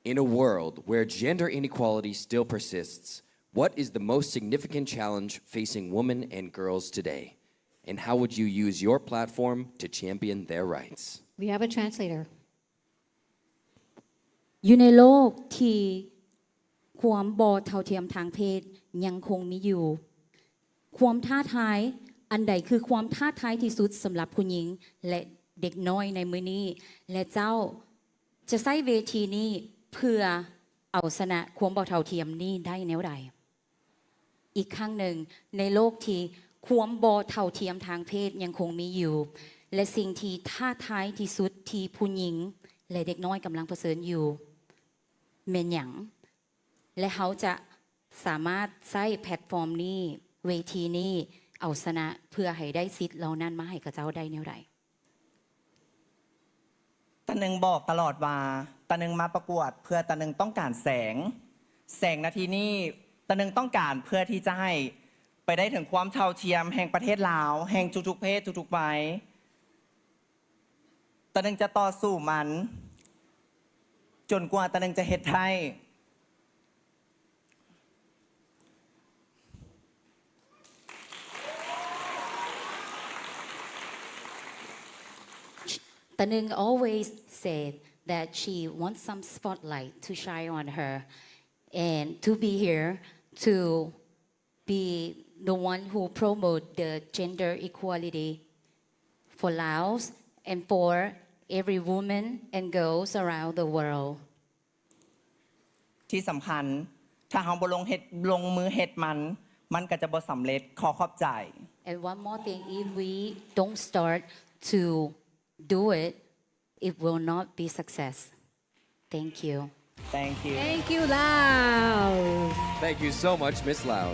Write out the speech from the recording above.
In a world where gender inequality still persists, what is the most significant challenge facing women and girls today? And how would you use your platform to champion their rights? We have a translator. ຢູ່ໃນໂລກທີ່ຄວາມບໍ່ເທົ່າທຽມທາງເພດຍັງຄົງມີຢູ່, ຄວາມທ້າທາຍອັນໃດຄືຄວາມທ້າທາຍທີ່ສຸດສຳລັບຜູ້ຍິງ ແລະ ເດັກນ້ອຍໃນມື້ນີ້ ແລະ ເຈົ້າຈະໃຊ້ເວທີນີ້ເພື່ອເອົາຊະນະຄວາມບໍ່ເທົ່າທຽມນີ້ໄດ້ແນວໃດ? ອີກຄັ້ງໜຶ່ງ, ໃນໂລກທີ່ຄວາມບໍ່ເທົ່າທຽມທາງເພດຍັງຄົງມີຢູ່ ແລະ ສິ່ງທີ່ທ້າທາຍທີ່ສຸດທີ່ຜູ້ຍິງ ແລະ ເດັກນ້ອຍກຳລັງປະເຊີນຢູ່ແມ່ນຫຍັງ? ແລະ ເຮົາຈະສາມາດໃຊ້ແພລດຟອມນີ້, ເວທີນີ້ ເອົາຊະນະເພື່ອໃຫ້ໄດ້ສິດເຫຼົ່ານັ້ນມາໃຫ້ເຂົາເຈົ້າໄດ້ແນວໃດ? ຕາໜຶ່ງບອກຕະຫຼອດວ່າ ຕາໜຶ່ງມາປະກວດເພື່ອຕາໜຶ່ງຕ້ອງການແສງ, ແສງນະທີ່ນີ້ ຕາໜຶ່ງຕ້ອງການເພື່ອທີ່ຈະໃຫ້ໄປໄດ້ເຖິງຄວາມເທົ່າທຽມແຫ່ງປະເທດລາວ ແຫ່ງທຸກໆເພດທຸກໆໄວ. ຕາໜຶ່ງຈະຕໍ່ສູ້ມັນຈົນກວ່າຕາໜຶ່ງຈະເຮັດໄດ້. Tanung always said that she wants some spotlight to shine on her and to be here to be the one who promote the gender equality for Laos and for every woman and girls around the world. ທີ່ສຳຄັນ ຖ້າເຮົາບໍ່ລົງເຮັດ ລົງມືເຮັດມັນ ມັນກໍຈະບໍ່ສຳເລັດ. ຂໍຂອບໃຈ. And one more thing, if we don't start to do it, it will not be success. Thank you. Thank you. Thank you, Laos. Thank you so much, Miss Lao.